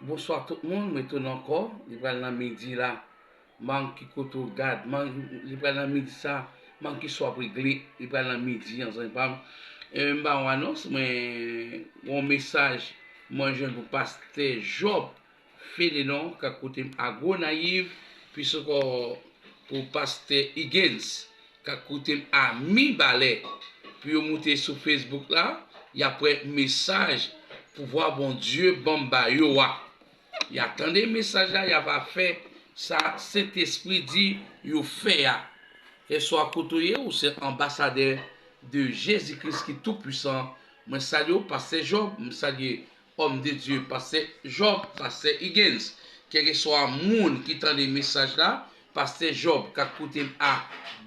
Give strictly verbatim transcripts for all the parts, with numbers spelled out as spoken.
Bonswa tout moun, mwen tounen ankò. Li pral nan midi la. Mank ki kote w gad, mank, li pral nan midi sa. Mank ki swa w ap regle, li pral nan midi an, zanmi pa m. E m ba yon anons, mwen yon mesaj mwen jwenn pou pastè Job Fénénon k ap koute m a Gonayiv, plis ankò pou pastè Higgins k ap koute m a Mibalè. Pou yo moute sou Facebook la, y ap wè mesaj pouvwa Bondye ban m ba yo a. Y a tande mesaj la, y a va fè sa Sentespri di yo fè a. Kèlkeswa kote w ye, ou se anbasadè de Jezi Kris ki Toupwisan. Mwen salye w, pastè Job, m salye Homme de Dieu, pastè Job, pastè Higgins. Kèlkeswa moun ki tande mesaj la, pastè Job k ap koute m a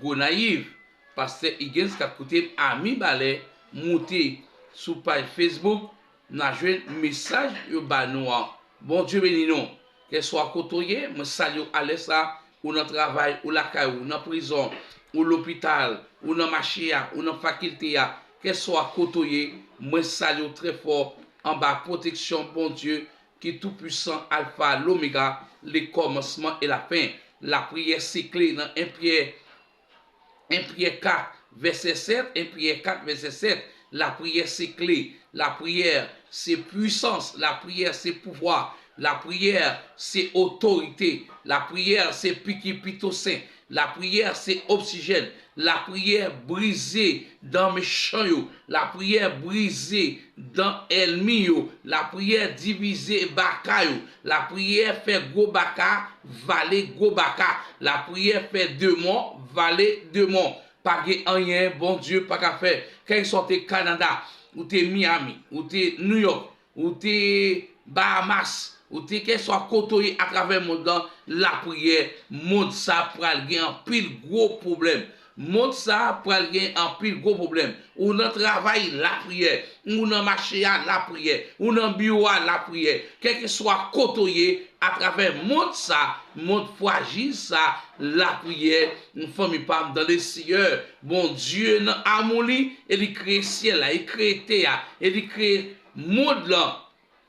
Gonayiv, pastè Higgins k ap koute m a Mibalè, moute sou paj Facebook, n a jwenn mesaj yo ba nou an. Bondye beni nou. Kèlkeswa kote w ye, mwen salye w alè sa, ou nan travay, ou lakay ou, ou nan prizon, ou lopital, ou nan mache a, ou nan fakilte a, kèlkeswa kote w ye, mwen salye w trè fò anba pwoteksyon Bondye ki Toupwisan, Alfa, Lomega, le kòmansman e lafen. Lapriyè se kle nan en Pyè, en Pyè kat, vèsè sèt, en Pyè kat, vèsè sèt. Lapriyè se kle, lapriyè se pwisans, lapriyè se pouvwa, lapriyè se otorite, lapriyè se piki pitosen, lapriyè se oksijèn, lapriyè brize dan mechan yo, lapriyè brize dan ènmi yo, lapriyè divize baka yo, lapriyè fè gwo baka vale gwo baka, lapriyè fè demon vale demon. Pa gen anyen Bondye pa ka fè. Kèlkeswa w te Kanada, ou te Miami, ou te New York, ou te Bahamas, ou te kèlkeswa kote w ye atravè mond lan, lapriyè, mond sa pral gen anpil gwo pwoblèm. Mond sa pral gen anpil gwo pwoblèm. Ou nan travay, lapriyè. Ou nan mache a, lapriyè. Ou nan biwo a, lapriyè. Kèlkeswa kote w ye, atravè mond sa, mond frajil sa, lapriyè, fanmi pa m, dans le Seigneur. Bondye nan amou li, e li kreye syèl la, li kreye tè a, e li kreye mond lan.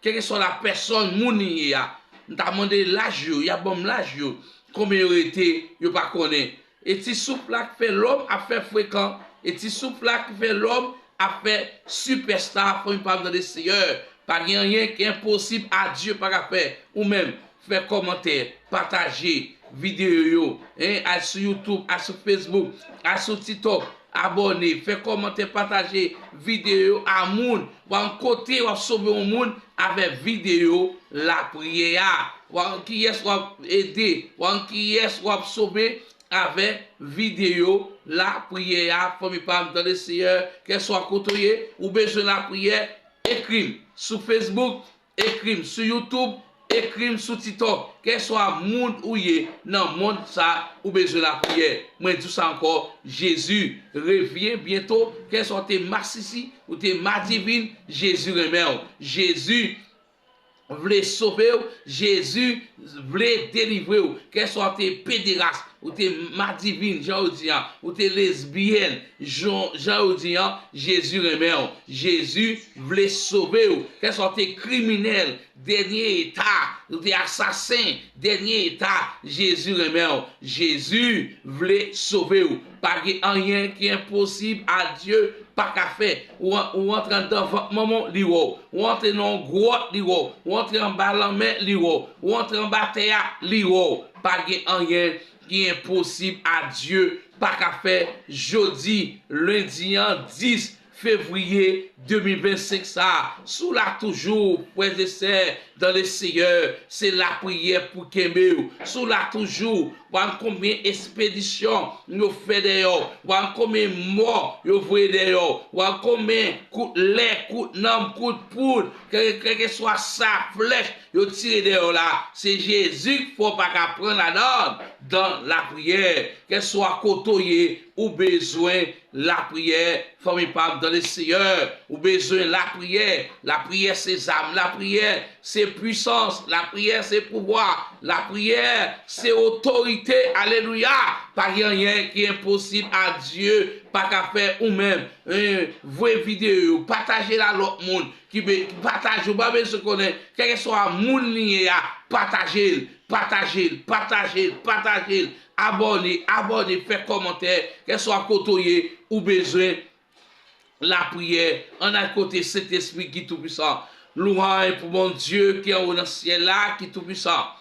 Kèlkeswa la pèsòn moun li ye a, m ta mande laj yo, y ap ban m laj yo. Konbyen yo rete, yo pa konnen. E ti souf la ki fè lòm ap fè frekan. E ti souf la ki fè lòm ap fè sipèsta, fanmi pa m, dans le Seigneur. Pa gen anyen ki enposib a Dye pa ka fè. Ou menm, fè kòmantè, pataje videyo yo, en, al sou YouTube, al sou Facebook, al sou TikTok, abòne, fè kòmantè, pataje videyo yo a moun. W a yon kote w ap sove yon moun avèk videyo lapriyè a. W a yon kiyès w ap ede, w a yon kiyès w ap sove avèk videyo lapriyè a, fanmi pa m, dans le Seigneur, kèlkeswa kote w ye, ou bezwen lapriyè, ekri m sou Facebook, ekri m sou YouTube, ekri m sou TikTok, kèlkeswa moun ou ye nan mond sa, ou bezwen lapriyè. Mwen di w sa ankò, Jezi revyen byento, kèlkeswa w te masisi, ou te madivin, Jezi renmen w. Jezi vle sove w, Jezi vle delivre w. Kèlkeswa w te pederas, ou te madivin, jan yo di an, ou te lesbyèn, jan, jan yo di an, Jezi renmen w. Jezi vle sove w. Kèlkeswa w te kriminèl, dènye eta, ou te asasen, dènye eta, Jezi renmen w. Jezi vle sove w. Pa gen anyen ki enposib a Dye pa ka fè. Ou an-, ou antre anndan vant manman w, li wè w. Ou antre nan yon gwòt, li wè w. Ou antre anba lanmè, li wè w. Ou antre anba tè a, li wè w. Pa gen anyen ki enposib a Dye pa ka fè. Jodi, lendi an, dis fevriye de mil vennsenk sa a, si w la toujou, frè e sè, dans le Seigneur, se lapriyè pou kenbe w. Si w la toujou, w a konbyen espedisyon yo fè dèyè w, w a konbyen mò yo voye dèyè w, w a konbyen kout lè, kout nanm, kout poud, kè-, kèlkeswa sa, flèch yo tire dèyè w la, se Jezi k fè w pa ka pran ladan, dans lapriyè. Kèlkeswa kote w ye, ou bezwen lapriyè, fanmi pa m, dans le Seigneur, ou bezwen lapriyè. Lapriyè se zam, lapriyè se pwisans, lapriyè se pouvwa, lapriyè se otorite. Alelouya! Pa gen anyen ki enposib a Dye pa ka fè ou menm, eh, voye videyo yo, pataje l a lòt moun, ki be-, ki pataje, ou pa bezwen konnen, kèlkeswa moun li ye a, pataje l, pataje l, pataje l, pataje l, abòne, abòne, fè kòmantè, kèlkeswa kote w ye, ou bezwen lapriyè, ann al kote Sentespri ki toupwisan. Lwanj pou Bondye ki anwo nan syèl la, ki toupwisan.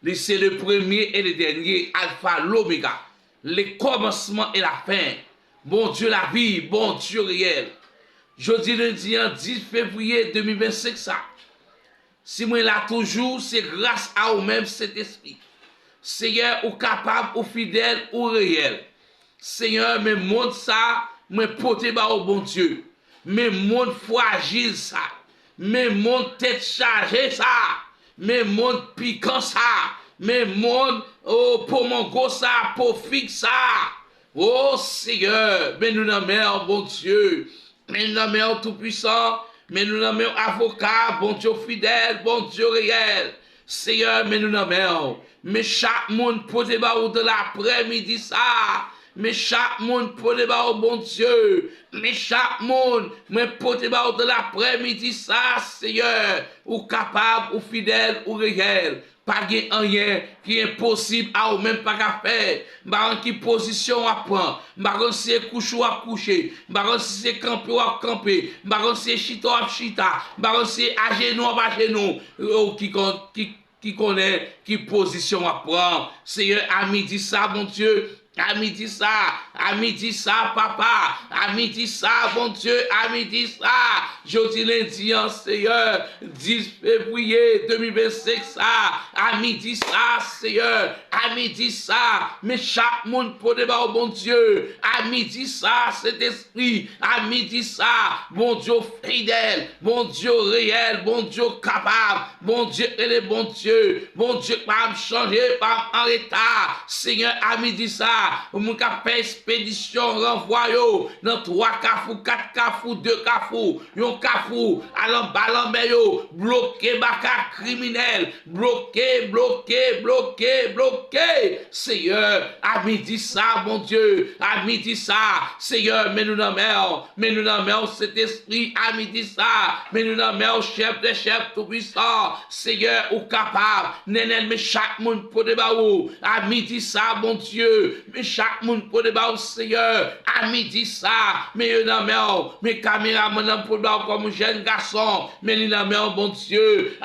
Li se le premye e le dènye, Alfa, Lomega, le kòmansman e la fen. Bondye lavi, Bondye reyèl. Jodi lendi an, dis fevriye de mil vennsenk sa, si mwen la toujou, se gras a ou menm, Sentespri. Seyè, ou kapab, ou fidèl, ou reyèl. Seyè, men mond sa, mwen pote ba ou, Bondye. Men mond frajil sa, men mond tèt chaje sa, men mond pikan sa, men mond, o, po mango sa, po fig sa. O Seyè, men nou nan men w, Bondye. Men nou nan men w, Toupwisan. Men nou nan men w, Avoka, Bondye fidèl, Bondye reyèl. Seyè, men nou nan men w. Men chak moun pote ba ou nan laprèmidi sa. Men chak moun pote ba ou, Bondye. Men chak moun, mwen pote ba ou nan laprèmidi sa, Seyè. Ou kapab, ou fidèl, ou reyèl. Pa gen anyen ki enposib a ou menm pa ka fè. M pa konn ki pozisyon w ap pran. M pa konn si se kouche w ap kouche. M pa konn si se kanpe w ap kanpe. M pa konn si se chita w ap chita. M pa konn si se ajenou w ap ajenou. Ou ki konn, ki, ki konnen ki pozisyon w ap pran. Seyè, a midi sa, Bondye, a midi sa, a midi sa, Papa, a midi sa, Bondye, a midi sa, jodi lendi an, Seyè, dis fevriye de mil vennsenk sa, a midi sa, Seyè, a midi sa, men chak moun pote ba ou, Bondye, a midi sa, Sentespri, a midi sa, Bondye fidèl, Bondye reyèl, Bondye kapab, Bondye rele Bondye, Bondye k pa ap chanje, pa ap an reta. Seyè, a midi sa, moun k ap fè ekspedisyon ranvwa yo nan twa kafou, kat kafou, de kafou, yon kafou al anba lanmè yo, bloke baka kriminèl, bloke, bloke, bloke, bloke. Seyè, a midi sa, Bondye, a midi sa, Seyè, men nou nan men w. Men nou nan men w, Sentespri, a midi sa. Men nou nan men w, Chèf dè chèf, Toupwisan. Seyè, ou kapab. Nenel, men chak moun pote ba ou. A midi sa, Bondye. Men chak moun pote ba ou, Seyè. A midi sa. Men yo nan men w. Men kameramann nan pote ba ou kòm yon jèn gason. Men li nan men w, Bondye.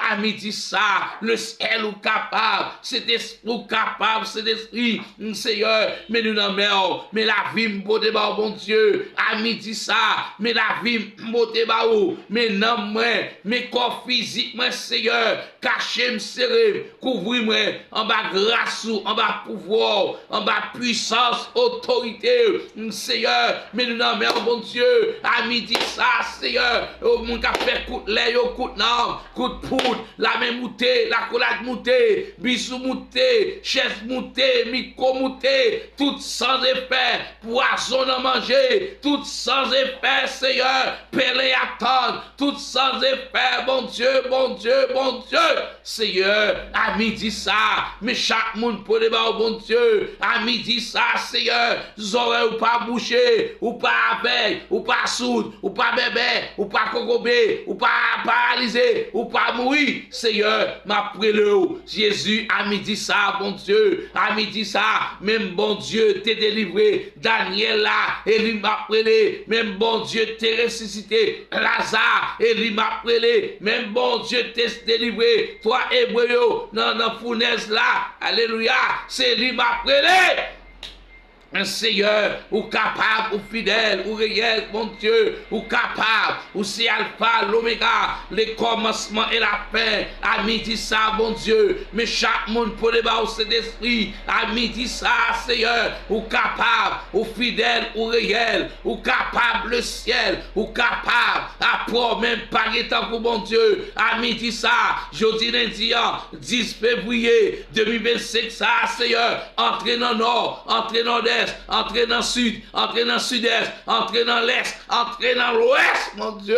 A midi sa. Lesyèl ou kapab. Sentespri ou kapab, Sentespri. Seyè, men nou nan men w. Men lavi m pote ba ou, Bondye. A midi sa, men lavi m pote ba ou. Men nanm mwen, men kò fizik mwen, Seyè. Kache m, sere m, kouvri mwen anba gras ou, anba pouvwa w, anba pwisans, otorite w. Seyè, men nou nan men w, Bondye. A midi sa, Seyè, o moun k ap fè kout lè yo, kout nanm, kout poud, lamen moute, lakolad moute, bizou moute, chèz moute, mikwo moute, tout sanzefè, pwazon nan manje, tout sanzefè, Seyè, pèlen y ap tann, tout sanzefè, Bondye, Bondye, Bondye. Seyè, a midi sa, men chak moun pote ba ou, Bondye, a midi sa, Seyè, zòrèy ou pa bouche, ou pa avèg, ou pa soud, ou pa bèbè, ou pa kokobe, ou pa paralize, ou pa mouri. Seyè, m ap rele w, Jezi, a midi sa, Bondye, a midi sa, menm Bondye te delivre Danyèl la, e li m ap rele, menm Bondye te resisite Laza, e li m ap rele, menm Bondye te delivre twa Ebre yo nan, nan founèz la. Alelouya, se li m ap rele. Seyè, ou kapab, ou fidèl, ou reyèl, Bondye, ou kapab, ou se Alfa, Lomega, le kòmansman e la fen. A midi sa, Bondye, men chak moun pote ba ou, Sentespri, a midi sa, Seyè, ou kapab, ou fidèl, ou reyèl, ou kapab, lesyèl, ou kapab, a pa w menm pa gen tankou Bondye. A midi sa, jodi lendi an, dis fevriye de mil vennsenk sa, Seyè, antre nan nò, antre nan nòdès, nòdès, antre nan sid, antre nan sidès, antre nan lès, antre nan lwès, Bondye,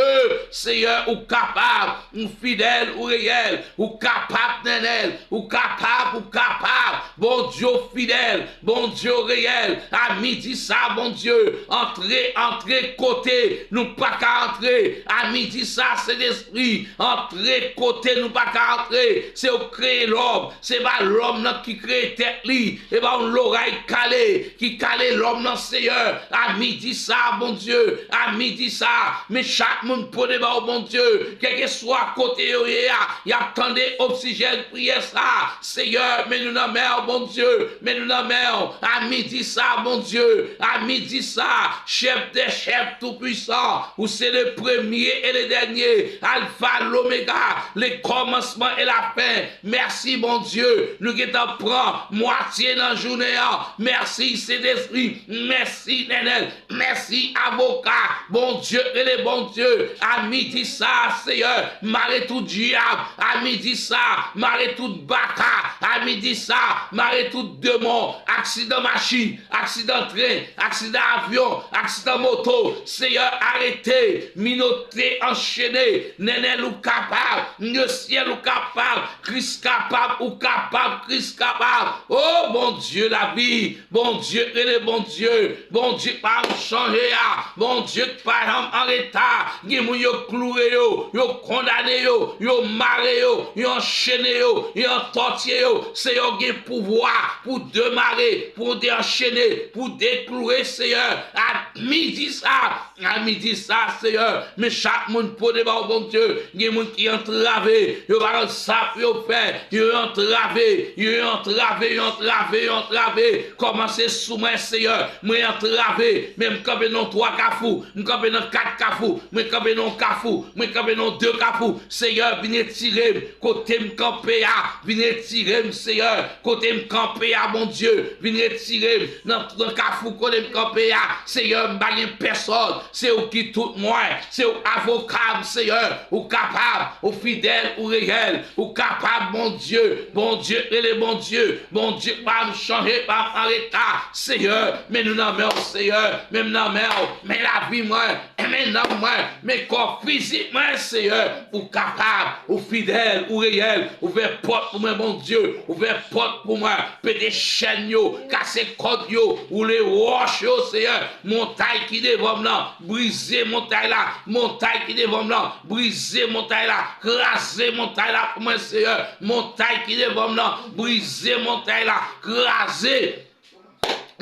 Seyè, ou kapab, ou fidèl, ou reyèl, ou kapab, Nènèl, ou kapab, ou kapab, Bondye, ou fidèl, Bondye, ou reyèl, a midi sa, Bondye, antre, antre kote nou pa ka antre, a midi sa, Sentespri, antre kote nou pa ka antre, se ou kreye lòm, se pa lòm nan ki kreye tèt li, e pa yon loray kale ki kale lòm nan, Seyè, a midi sa, Bondye, a midi sa, men chak moun pote ba ou, Bondye, kèlkeswa kote yo ye a, y ap tande oksijèn priyè sa, Seyè, men nou nan men w, Bondye, men nou nan men w, a midi sa, Bondye, a midi sa, chèf dè chèf, toupwisan, ou se le premye e le dènye, alfa, lomega, le kòmansman e la fen, Mèsi, Bondye, nou gentan pran mwatye nan jounen an. Mèsi, Sentespri. Mèsi, Nènèl. Mèsi, avoka. Bondye, rele Bondye. A midi sa, Seyè, mare tout dyab. A midi sa, mare tout baka. A midi sa, mare tout demon. Aksidan machin, aksidan tren, aksidan avyon, aksidan moto. Seyè, arete, minote, anchene. Nènèl, ou kapab. Lesyèl, ou kapab. Kris kapab, ou kapab, Kris kapab. O Bondye lavi, Bondye rele Bondye, Bondye k pa janm chanje a, Bondye k pa janm an reta. Gen moun yo kloure yo, yo kondane yo, yo mare yo, yo anchene yo, yo antòtye yo. Seyè, w gen pouvwa pou demare, pou deanchene, pou dekloure, Seyè. A midi sa, a midi sa, Seyè, men chak moun pote ba w, Bondye. Gen moun ki antrave, yo pa konn sa pou yo fè, yo antrave, yo antrave, yo antrave, yo antrave. Kòmanse sou mwen, Seyè, mwen antrave, men m kanpe nan twa kafou, m kanpe nan kat kafou, mwen kanpe nan yon kafou, mwen kanpe nan de kafou. Seyè, vin retire m kote m kanpe a, vin retire m, Seyè, kote m kanpe a, Bondye, vin retire m nan, nan kafou kote m kanpe a. Seyè, m pa gen pèsòn, se ou ki tout mwen, se ou avoka m, Seyè, ou kapab, ou fidèl, ou reyèl, ou kapab, Bondye, Bondye, rele Bondye, Bondye, pa m chanje, pa m an reta, Seyè, men nou nan men w, Seyè, men m nan men w, men lavi mwen, men nanm mwen, men kò fizik mwen, Seyè, ou kapab, ou fidèl, ou reyèl, ouvè pòt pou mwen, Bondye, ouvè pòt pou mwen, pete chèn yo, kase kòd yo, woule wòch yo, Seyè, montay ki devan m nan, brize montay la, montay ki devan m nan, brize montay la, kraze montay la pou mwen, Seyè, montay ki devan m nan, brize montay la, kraze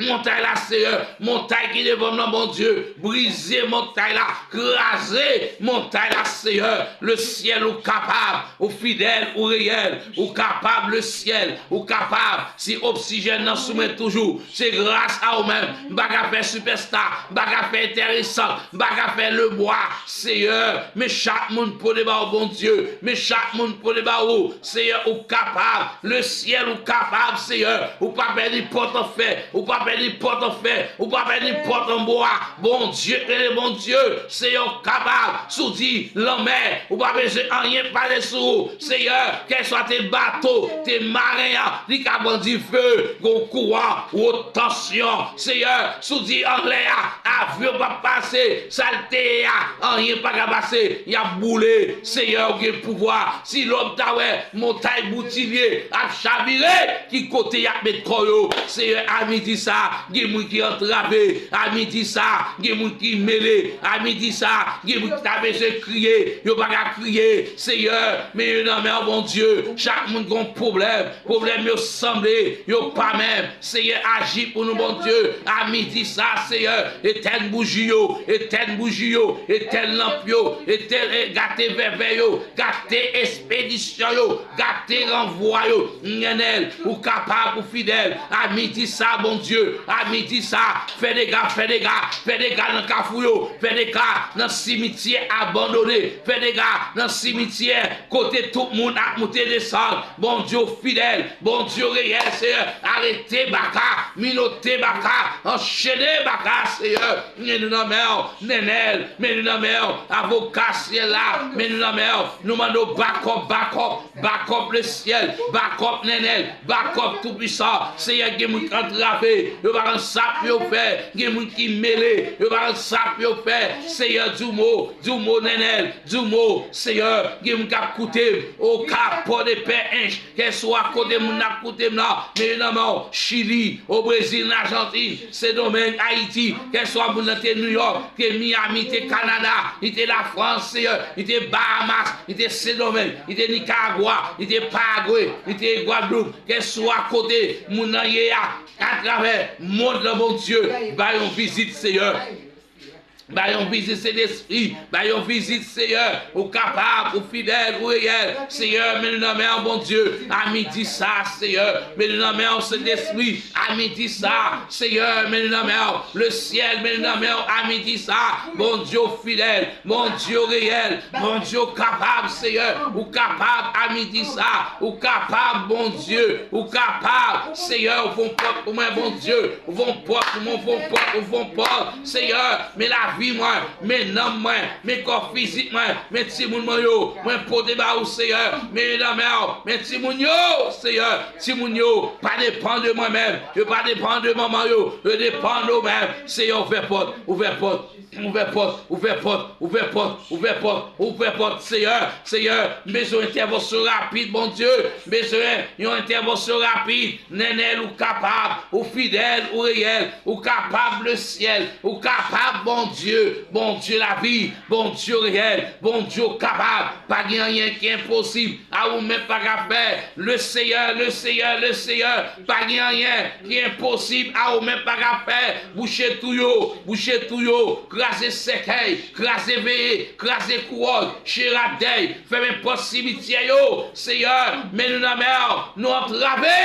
montay la, Seyè. Montay ki devan m nan, Bondye, brize montay la, kraze montay la, Seyè. Lesyèl, ou kapab, ou fidèl, ou reyèl, ou kapab, lesyèl, ou kapab. Si oksijèn nan sou mwen toujou, se gras a ou menm. M pa ka fè sipèsta, m pa ka fè enteresan, m pa ka fè lebwa. Seyè, men chak moun pote ba ou, Bondye, men chak moun pote ba ou. Seyè, ou kapab. Lesyèl, ou kapab, Seyè. Ou pa pè nenpòt anfè. Ou pa pè nenpòt anfè. Ou pa pè nenpòt anbwa. Bondye, rele Bondye. Seyè, ou kapab. Si w di lanmè, ou pa bezwen anyen pale sou ou. Seyè, kèlswa te bato, te maren an, li ka pran dife, gon kouran, wot tansyon. Seyè, si w di anlè a, avyon p ap pase, sa l te ye a, anyen pa ka pase, y ap boule. Seyè, ou gen pouvwa. Si lòm ta wè montay Boutilye ap chavire, ki kote y ap met kò yo? Seyè, a midi sa, gen moun ki antrave. A midi sa, gen moun ki mele. A midi sa, gen moun ki ta bezwen kriye, yo pa ka kriye. Seyè, men yo nan men w, Bondye. Chak moun gon pwoblèm. Pwoblèm yo sanble, yo pa menm. Seyè, aji pou nou, Bondye. A midi sa, Seyè, etèn bouji yo, etèn bouji yo, etèn lanp yo, etèn, e, gate vèvè yo, gate espedisyon yo, gate ranvwa yo. Nènèl, ou kapab, ou fidèl. A midi sa, Bondye, a midi sa, fè dega, fè dega, fè dega nan kafou yo, fè dega nan simityè abandone, fè dega nan simityè kote tout moun ap moute desann. Bondye, ou fidèl, Bondye, ou reyèl, Seyè. Arete baka, minote baka, anchene baka, Seyè. Men nou nan men w, Nènèl, men nou nan men w, avoka syèl la, men nou nan men w. Nou mande w bakòp, bakòp, bakòp lesyèl, bakòp Nènèl, bakòp Toupwisan. Seyè, gen moun k antrave, Yo pa konn sa pou yo fè. Gen moun ki mele. Yo pa konn sa pou yo fè. Seyè, di yon mo, di yon mo, Nènèl, di yon mo, Seyè. Gen moun k ap koute m. O ka, Pòdepè, Ench, kèlkeswa kote moun nan ap koute m nan, men yo nan men w. Chili, o Brezil, nan Ajantin, Sendomeng, Ayiti, kèlkeswa moun nan te Nouyòk, te Miami, te Kanada, li te Lafrans, Seyè, li te Bahamas, li te Sendomeng, li te Nikaragwa, li te Paragwe, li te Gwadloup, kèlkeswa kote moun nan ye a, atravè mond lan, Bondye, bay yon vizit, Seyè. Bay yon vizit, Sentespri. Bay yon vizit, Seyè. Ou kapab, ou fidèl, ou reyèl. Seyè, men nou nan men w, Bondye. A midi sa, Seyè. Men nou nan men w, Sentespri. A midi sa, Seyè, men nou nan men w. Lesyèl, men nou nan men w. A midi sa, Bondye, ou fidèl. Bondye, ou reyèl. Bondye, ou kapab, Seyè. Ou kapab a midi sa. Ou kapab, Bondye. Ou kapab, Seyè. Ou fè yon pòt pou mwen, Bondye. Ou fè yon pòt pou mwen, ou fè yon pòt, ou fè yon pòt. Seyè, men lavi mwen, men nanm mwen, men kò fizik mwen, men timoun mwen yo. Mwen pote ba ou, Seyè. Men yo nan men w. Men timoun yo, Seyè. Timoun yo pa depann de mwen menm. Yo pa depann de manman yo. Yo depann de ou menm. Seyè, ouvè pòt, ouvè pòt. Ouvè pòt, ouvè pòt, ouvè pòt, ouvè pòt, ouvè pòt, Seyè, Seyè, m bezwen entèvansyon rapid, Bondye, m bezwen yon entèvansyon rapid, Nènèl, ou kapab, ou fidèl, ou reyèl, ou kapab, lesyèl, ou kapab, Bondye, Bondye lavi, Bondye reyèl, Bondye ou kapab, pa gen anyen ki enposib, a ou menm pa ka fè. Le Seyè, le Seyè, le Seyè, pa gen anyen ki enposib a ou menm pa ka fè. Bouche twou yo, bouche twou yo, kraze sèkèy, kraze veye, kraze kouwòn, chera dèy, fèmen pòt simityè yo. Seyè, men nou nan men w, nou antrave,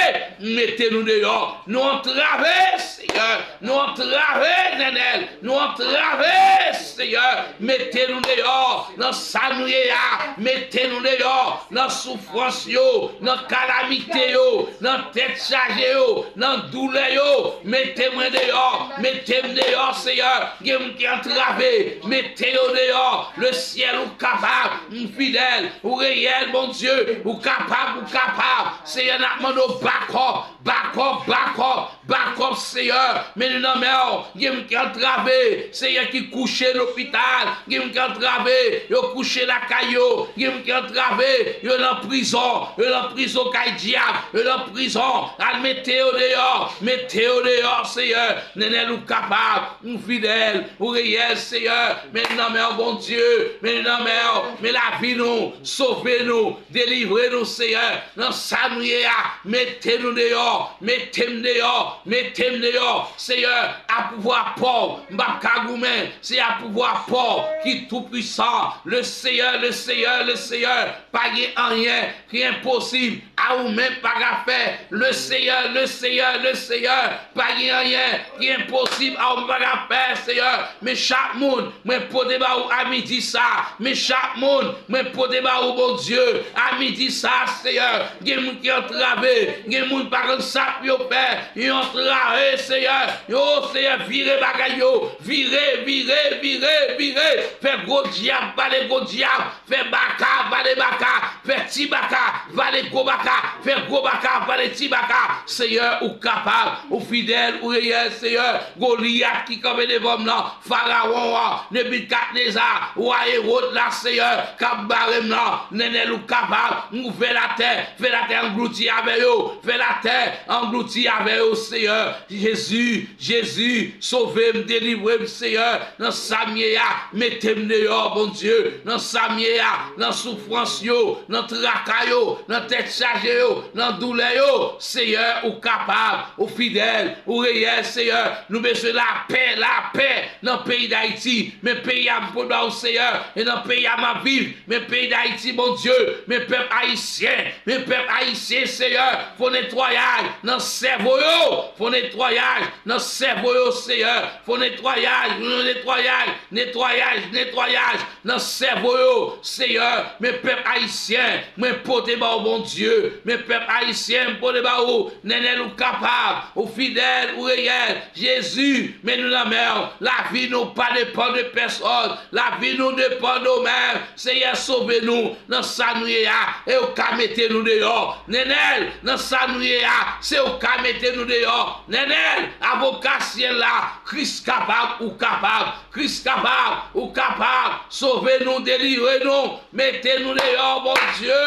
mete nou deyò. Nou antrave, Seyè, nou antrave, Nènèl, nou antrave, Seyè, mete nou deyò nan sa nou ye a, mete nou deyò nan soufrans yo, nan kalamite yo, nan tèt chaje yo, nan doulè yo, mete mwen deyò, mete m deyò, Seyè, gen moun ki antrave, mete yo deyò, lesyèl ou kapab, ou fidèl, ou reyèl, Bondye, ou kapab, ou kapab, Seyè, n ap mande w bakòp, bakòp, bakòp, bakòp, Seyè, men nou nan men w. Gen moun ki antrave, Seyè, ki kouche lopital. Gen moun ki antrave, yo kouche lakay yo. Gen moun ki antrave, yo nan prizon. Yo nan prizon kay dyab. Yo nan prizon. Al mete yo deyò. Mete yo deyò, Seyè. Nènèl ou kapab, ou fidèl, ou reyèl, Seyè. Men nou nan men w, Bondye. Men nou nan men w. Men lavi nou. Sove nou. Delivre nou, Seyè, nan sa nou ye a. Mete nou deyò, mete m deyò, mete m deyò. Seyè, apouvwa pa w, m p ap ka goumen. Se apouvwa pa w ki tou pwisan. Le Seyè, le Seyè, le Seyè, pa gen anyen ki enposib a ou menm pa ka fè. Le Seyè, le Seyè, le Seyè, pa gen anyen ki enposib a ou menm pa ka fè, Seyè. Men chak moun, mwen pote ba ou a midi sa. Men chak moun, mwen pote ba ou, Bondye, a midi sa, Seyè. Gen moun ki antrave, gen moun pa konn sa pou yo fè. Yo antrave, Seyè. Yo, Seyè, vire bagay yo. Vire, vire, vire, vire. Fè gwo dyab pale gwo dyab. Fè baka vale baka. Fè ti baka vale gwo baka. Fè gwo baka vale ti baka. Seyè, ou kapab, ou fidèl, ou reyèl, Seyè. Golyat ki kanpe devan m nan, Farawon an, Nebikadneza, wa Ewòd la, Seyè, k ap bare m nan, Nènèl ou kapab, ouvè latè, fè latè anglouti avè yo, fè latè anglouti avè yo, Seyè. Jezi, Jezi, sove m, delivre m, Seyè, nan sa m ye a, mete m deyò, Bondye, nan sa m ye a, nan soufrans yo, nan traka yo, nan tèt chaje yo, nan doulè yo, Seyè, ou kapab, ou fidèl, ou reyèl, Seyè. Nou bezwen lapè, lapè nan peyi Dayiti. Men peyi a m pote ba ou, Seyè, e nan peyi a m ap viv. Men peyi Dayiti, Bondye, men pèp ayisyen, men pèp ayisyen, Seyè, fè yon netwayaj nan sèvo yo, fè yon netwayaj nan sèvo yo, Seyè, fè yon netwayaj, yon netwayaj, netwayaj, netwayaj nan sèvo yo, Seyè, men pèp ayisyen, mwen pote ba ou, Bondye, Men pèp ayisyen, m pote ba ou, Nènèl, ou kapab, ou fidèl, ou reyèl. Jezi, men nou nan men w. Lavi nou pa depann de pèsòn. Lavi nou depann de w menm. Seyè, sove nou nan sa nou ye a, e ou ka mete nou deyò. Nènèl, nan sa nou ye a, se ou ka mete nou deyò. Nènèl, avoka syèl la, Kris kapab, ou kapab. Kris kapab, ou kapab. Sove nou, delivre nou. Mete nou deyò, Bondye.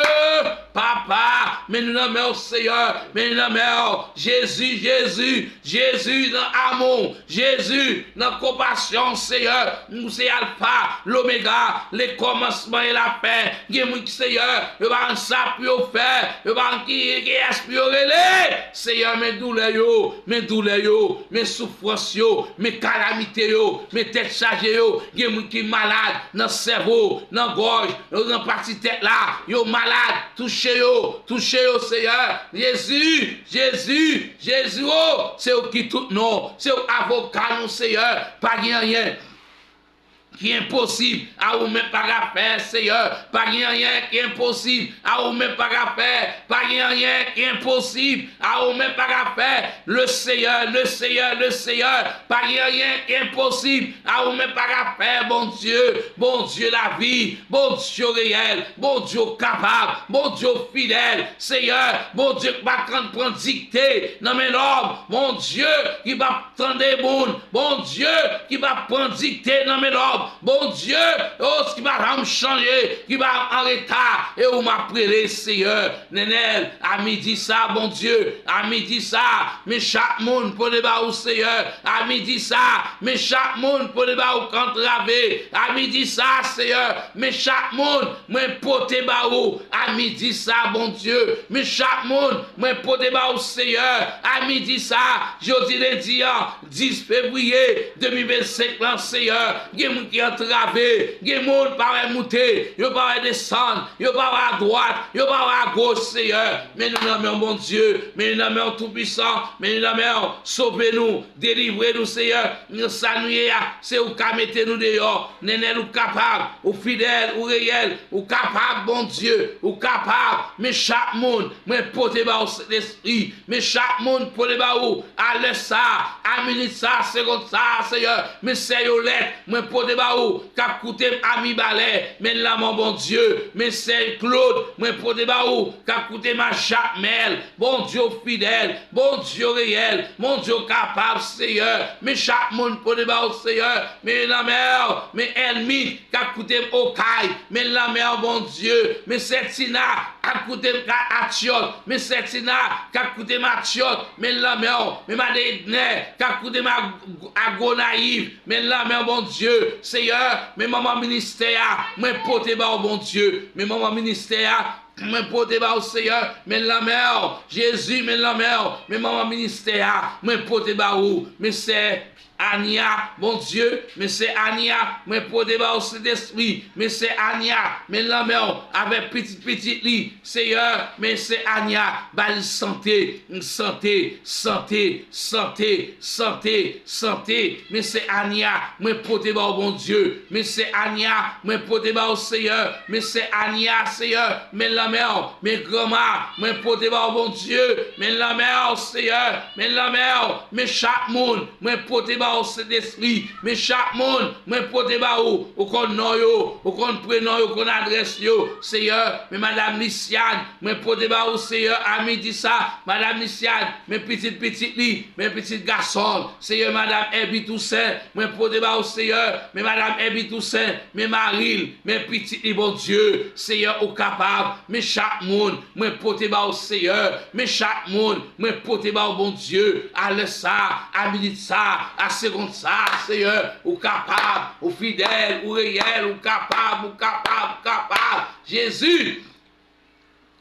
Papa, men nou nan men w, Seyè. Men nou nan men w. Jezi, Jezi, Jezi nan amou. Jezi nan konpasyon, Seyè. Ou se Alfa, Lomega, le kòmansman e lafen. Gen moun ki, Seyè, yo pa konn sa pou yo fè. Yo pa konn ki, kiyès pou yo rele. Seyè, men doulè yo, men doulè yo, men soufrans yo, men kalamite yo, men tèt chaje yo. Gen moun ki malad nan sèvo, nan gòj, nan pati tèt la. Yo malad, touche yo, touche yo, Seyè. Jezi, Jezi, Jezi, o, se ou ki tout non, se ou avoka nou, Seyè. Pa gen anyen ki enposib a ou menm pa ka fè, Seyè. Pa gen anyen ki enposib a ou menm pa ka fè. Pa gen anyen ki enposib a ou menm pa ka fè. Le Seyè, le Seyè, le Seyè. Pa gen anyen ki enposib a ou menm pa ka fè, Bondye. Bondye lavi, Bondye reyèl, Bondye kapab, Bondye fidèl, Seyè. Bondye ki pa konn pran dikte nan men lòm. Bondye ki pa tande moun. Bondye ki pa pran dikte nan men lòm. Bondye, o, ki pa janm chanje, ki pa an reta. E ou m ap rele, Seyè. Nènèl, a midi sa, Bondye, a midi sa, men chak moun pote ba ou, Seyè. A midi sa, men chak moun pote ba ou k antrave. A midi sa, Seyè, men chak moun mwen pote ba ou. A midi sa, Bondye, men chak moun mwen pote ba ou, Seyè. A midi sa, jodi lendi an, dis fevriye de mil vennsenk lan, Seyè. Gen moun ki antrave, gen moun pa wè moute, yo pa wè desann, yo pa wè adwat, yo pa wè agoch, Seyè. Men nou nan men w, Bondye, men nou nan men w, Toupwisan, men nou nan men w, sove nou, delivre nou, Seyè. Nan sa nou ye a, se ou ka mete nou deyò. Nènèl, ou kapab, ou fidèl, ou reyèl, ou kapab, Bondye, ou kapab. Men chak moun, mwen pote ba ou, Sentespri. Men chak moun pote ba ou, a lè sa, a minit sa, a segond sa, Seyè. Men sè Yolèt, mwen pote ba ou, k ap koute m a Mibalè. Men lanmò, Bondye. Men sè Claude, mwen pote ba ou, k ap koute m a Jakmèl. Bondye w fidèl, Bondye w reyèl, Bondye w kapab, Seyè. Men chak moun pote ba ou, Seyè. Men lanmò, men Èlmit, k ap koute m Okay, men lanmò, Bondye. Men sè Tina, k ap koute m ka Atyòt, men sè Tina, k ap koute m Atyòt, men lanmò. Men madan Ednè, k ap koute m a, a Gonayiv, men lanmò, Bondye. Seyè, men manman ministè a, mwen pote ba ou, Bondye. Men manman ministè a, mwen pote ba ou, Seyè, men lanmò. Jezi, men lanmò. Men manman ministè a, mwen pote ba ou. Men sè Ania, Bondye, men sè Ania, mwen pote ba ou, Sentespri. Men sè Ania, men lanmò, avèk pitit pitit li, Seyè, men sè Ania, ba li sante, sante, sante, sante, sante, sante. Men sè Ania, mwen pote ba ou, Bondye. Men sè Ania, mwen pote ba ou, Seyè. Men sè Ania, Seyè, men lanmò, men granma, mwen pote ba ou, Bondye. Men lanmò, Seyè, men lanmò, men chak moun, mwen pote ba ou, Sentespri. Men chak moun, mwen pote ba ou. Ou konn non yo, ou konn prenon yo, ou konn adrès yo, Seyè. Men madan Lisiane, mwen pote ba ou, Seyè, a midi sa. Madan Lisiane, men pitit pitit li, men pitit gason l, Seyè. Madan Èbi Tousen, mwen pote ba ou, Seyè. Men madan Èbi Tousen, men mari l, men pitit li, Bondye. Seyè, ou kapab. Men chak moun, mwen pote ba ou, Seyè. Men chak moun, mwen pote ba ou, Bondye. A lè sa, a minit sa, a segond sa, Seyè, ou kapab, ou fidèl, ou reyèl, ou kapab, ou kapab, ou kapab. Jezi,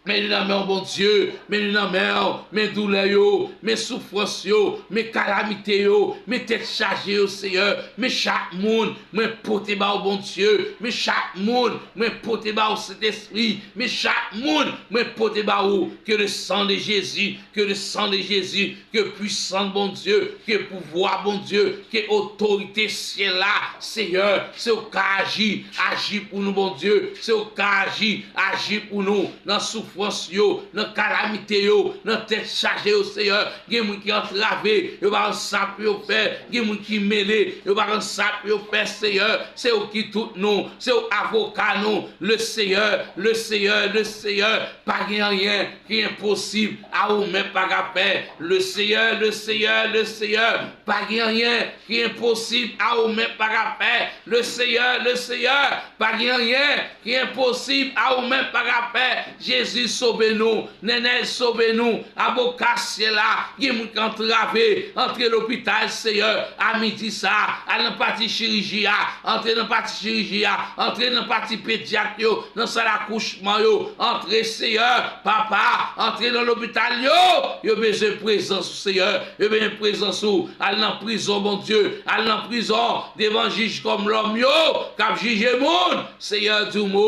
men nou nan men w, Bondye, men nou nan men w, men doulè yo, men soufrans yo, men kalamite yo, men tèt chaje yo, Seyè. Men chak moun, mwen pote ba ou, Bondye. Men chak moun, mwen pote ba ou, Sentespri. Men chak moun, mwen pote ba ou. Que le sang de Jésus, que le sang de Jésus, que puissance, Bondye, que pouvwa, Bondye, que otorite syèl la, Seyè, se ou ka aji, aji pou nou, Bondye, se ou ka aji, aji pou nou, nan soufrans soufrans yo, nan kalamite yo, nan tèt chaje yo, Seyè. Gen moun ki antrave, yo pa konn sa pou yo fè. Gen moun ki mele, yo pa konn sa pou yo fè, Seyè. Se ou ki tout nou, se ou avoka nou. Le Seyè, le Seyè, le Seyè. Pa gen anyen ki enposib a ou menm pa ka fè. Le Seyè, le Seyè, le Seyè. Pa gen anyen ki enposib a ou menm pa ka fè. Le Seyè, le Seyè. Pa gen anyen ki enposib a ou menm pa ka fè. Jezi sove nou. Nènèl sove nou. Avoka syèl la. Gen moun ki antrave. Antre lopital, Seyè. A midi sa. Al nan pati chiriji a. Antre nan pati chiriji a. Antre nan pati pedyat yo. Nan sal akouchman yo. Antre, Seyè. Papa. Antre nan lopital yo. Yo bezwen prezans ou, Seyè. Yo bezwen prezans ou. Al nan prizon, Bondye. Al nan prizon. Devan jij kòm lòm yo. K ap jije moun. Seyè, di yon mo.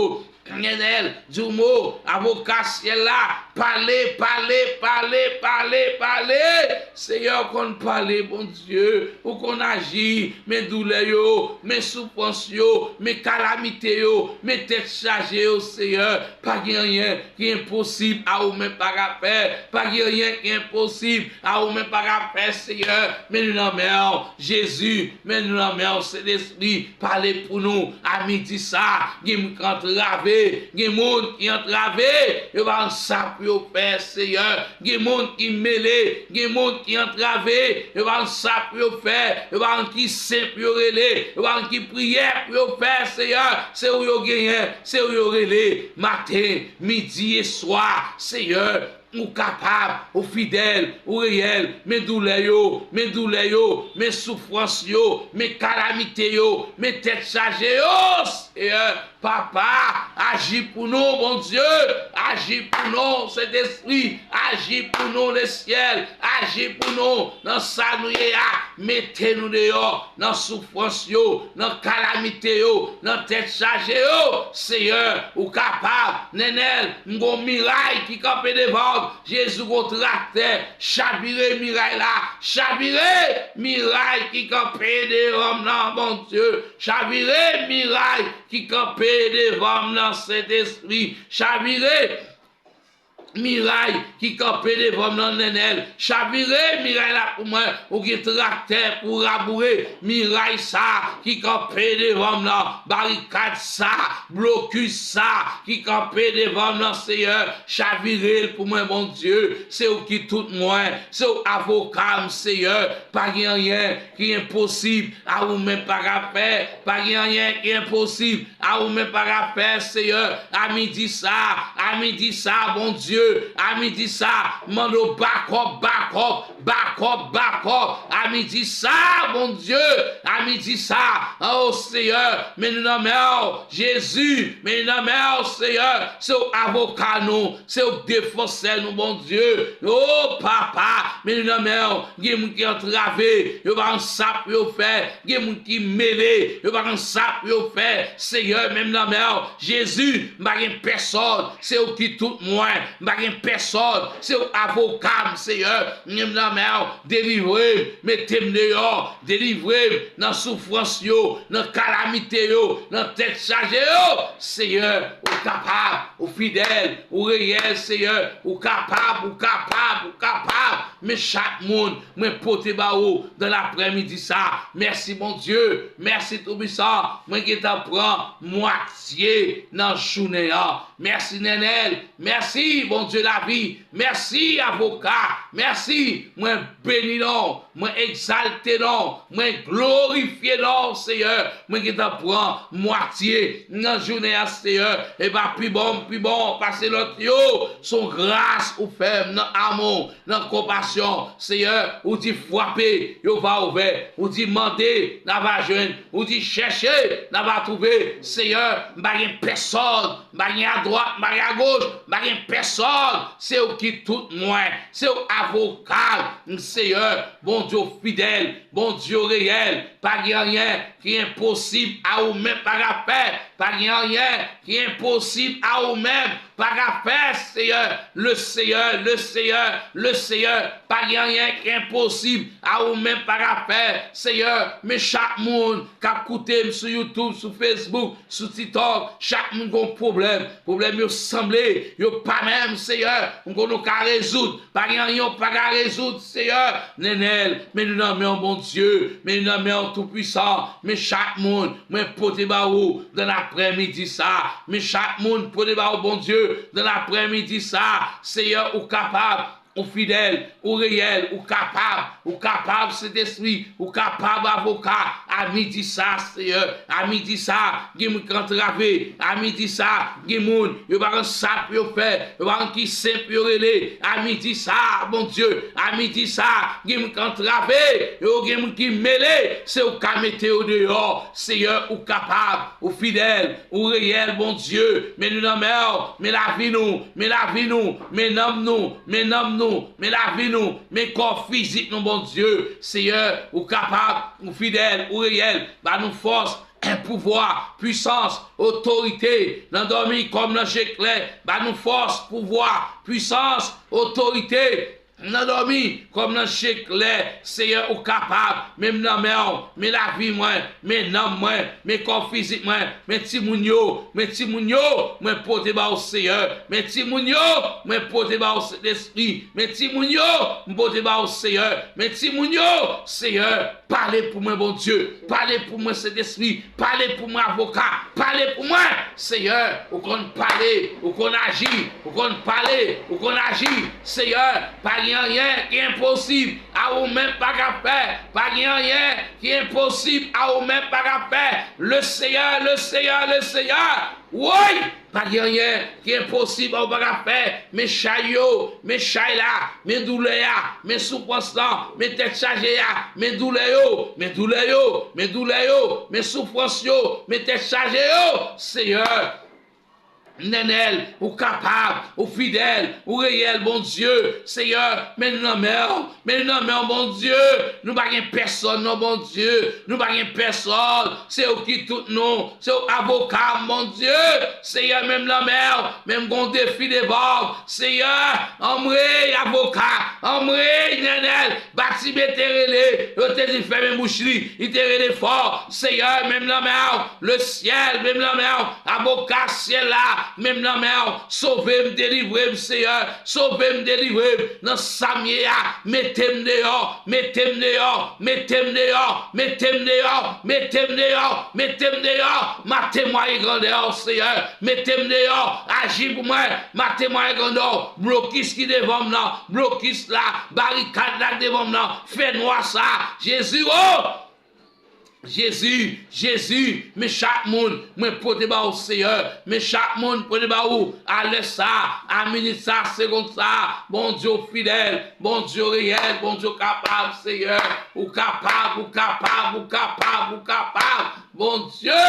Nènèl, di yon mo, avoka syèl la, pale, pale, pale, pale, pale. Seyè, ou konn pale, Bondye, ou konn aji, men doulè yo, men soufrans yo, men kalamite yo, men tèt chaje yo, Seyè, pa gen anyen ki enposib a ou menm pa ka fè, pa gen anyen ki enposib a ou menm pa ka fè, Seyè, men nou nan men w, Jezi, men nou nan men w, Sentespri, pale pou nou. A midi sa, gen moun ki antrave, gen moun ki antrave, yo pa konn sa pou yo fè, Seyè. Gen moun ki mele, gen moun ki antrave, yo pa konn sa pou yo fè, yo pa konn ki sen pou yo rele, yo pa konn ki priyè pou yo fè, Seyè. Se ou yo genyen, se ou yo rele, maten, midi e swa, Seyè. Ou kapab, ou fidèl, ou reyèl, men doulè yo, men doulè yo, men soufrans yo, men kalamite yo, men tèt chaje yo, Seyè, Papa, aji pou nou, Bondye, aji pou nou, Sentespri, aji pou nou, Lesyèl, aji pou nou, nan sa nou ye a, mete nou deyò, nan soufrans yo, nan kalamite yo, nan tèt chaje yo, Seyè, ou kapab, Nènèl, m gon miray ki kanpe devan m, Jezi, gon traktè, chavire miray la, chavire miray ki kanpe devan m nan, Bondye, chavire miray ki kanpe devan m nan, Sentespri, chavire miray ki kanpe devan m nan, Nènèl, chavire miray la pou mwen, ou gen traktè pou raboure miray sa ki kanpe devan m nan, barikad sa, blokis sa ki kanpe devan m nan, Seyè, chavire l pou mwen, Bondye. Se ou ki tout mwen, se ou avoka m, Seyè. Pa gen anyen ki enposib a ou menm pa ka fè. Pa gen anyen ki enposib a ou menm pa ka fè, Seyè. A midi sa, a midi sa, Bondye, a midi sa, mande w bakòp, bakòp, bakòp, bakòp. A midi sa, Bondye, a midi sa, o Seyè, men nou nan men w, Jezi, men nou nan men w, Seyè, se w avoka nou, se w defansè nou, Bondye. O Papa, men nou nan men w, gen moun ki antrave, yo pa konn sa pou yo fè, gen moun ki mele, yo pa konn sa pou yo fè, Seyè, men m nan men w, Jezi, m pa gen pèsòn, se ou ki tout mwen, m pa gen pèsòn, se ou avoka m, Seyè, men m nan men w, delivre m, mete m deyò, delivre m nan soufrans yo, nan kalamite yo, nan tèt chaje yo, Seyè, ou kapab, ou fidèl, ou reyèl, Seyè, ou kapab, ou kapab, ou kapab, men chak moun, mwen pote ba ou nan laprèmidi sa. Mèsi, Bondye. Mèsi, Toupisan. Mwen gentan pran mwatye nan jounen an. Mèsi, Nènèl. Mèsi, Bondye lavi. Mèsi, avoka. Mèsi. Mwen beni non w. Mwen egzalte non w. Mwen glorifye non w, Seyè. Mwen gentan pran mwatye nan jounen an, Seyè. E pa pi bon m pi bon pase lòt yo. Se yon gras ou fè m nan amou w. Nan konpasyon, Seyè, ou di frape, yo va ouvè. Ou di mande, n a va jwenn. Ou di chèche, n a va twouve. Seyè, m pa gen pèsòn, m pa gen adwat, m pa gen agoch, m pa gen pèsòn. Se ou ki tout mwen, se ou avoka m, Seyè, Bondye w fidèl, Bondye w reyèl. Pa gen anyen ki enposib a ou menm pa ka fè. Pa gen anyen ki enposib a ou menm pa ka fè, Seyè. Le Seyè, le Seyè, le Seyè. Pa gen anyen ki enposib a ou menm pa ka fè, Seyè. Men chak moun k ap koute m sou YouTube, sou Facebook, sou TikTok, chak moun gon pwoblèm. Pwoblèm yo sanble, yo pa menm, Seyè. M konnen w ka rezoud. Pa gen anyen w pa ka rezoud, Seyè. Nenel, men nou nan men w, Bondye. Men nou nan men w, Toupwisan. Men chak moun, mwen pote ba ou nan aprèmidi sa. Men chak moun, pote ba ou, Bondye, nan aprèmidi sa. Seyè, ou kapab, ou fidèl, ou reyèl, ou kapab, ou kapab, Sentespri, ou kapab, avoka. A midi sa, Seyè, a midi sa, gen moun k antrave. A midi sa, gen moun, yo pa konn sa pou yo fè, yo pa konn ki sen pou yo rele. A midi sa, Bondye, a midi sa, gen moun k antrave, yo gen moun ki mele, se ou ka mete yo deyò. Seyè, ou kapab, ou fidèl, ou reyèl, Bondye. Men nou nan men w, men lavi nou, men lavi nou, men nanm nou, men nanm nou, men lavi nou, men kò fizik nou, Bondye. Seyè, ou kapab, ou fidèl, ou reyèl, ba nou fòs, pouvwa, pwisans, otorite, nan dòmi kòm nan je klè, ba nou fòs, pouvwa, pwisans, otorite, nan dòmi kòm nan je klè. Seyè, ou kapab, men m nan men w, men lavi mwen, men nanm mwen, men kò fizik mwen, men timoun yo, men timoun yo, mwen pote ba ou, Seyè, men timoun yo, mwen pote ba ou, Sentespri, men timoun yo, m pote ba ou, Seyè, men timoun yo, Seyè, pale pou mwen, Bondye. Pale pou mwen, Sentespri. Pale pou mwen, avoka. Pale pou mwen, Seyè. Ou konn pale, ou konn aji, ou konn pale, ou konn aji. Seyè, pa gen anyen ki enposib a ou menm pa ka fè. Pa gen anyen ki enposib a ou menm pa ka fè. Le Seyè, le Seyè, le Seyè. Woy! Pa gen anyen ki enposib a ou pa ka fè. Men chay yo, men chay la, men doulè a, men soufrans lan, men tèt chaje a, men doulè yo, men doulè yo, men doulè yo, men soufrans yo, men tèt chaje yo. Seyè, Nenel, ou kapab, ou fidèl, ou reyèl, Bondye. Seyè, men nou nan men w, men nou nan men w, Bondye. Nou pa gen pèsòn, non, Bondye. Nou pa gen pèsòn. Se ou ki tout nou. Se ou avoka m, Bondye. Seyè, men m nan men w, men m gon defi devan w. Seyè, anmwey avoka, anmwey Nenel, Batime te rele, yo te di fèmen bouch li, li te rele fò. Seyè, men m nan men w, lesyèl, men m nan men w, avoka syèl la, men m nan men w, sove m, delivre m, Seyè, sove m, delivre m, nan sa m ye a, mete m deyò, mete m deyò, mete m deyò, mete m deyò, mete m deyò, mete m deyò, maten mwa e grandè w, Seyè, mete m deyò, aji pou mwen, maten mwa e grandè w, blokis ki devan m nan, blokis la, barikad la k devan m nan, fènwa sa, Jezi o! Jezi, Jezi, men chak moun, mwen pote ba ou, Seyè. Men chak moun, pote ba ou, a lè sa, a minit sa, segonn sa. Bondye, ou fidèl, Bondye, ou reyèl, Bondye, ou kapab, Seyè. Ou kapab, ou kapab, ou kapab, ou kapab. Bondye,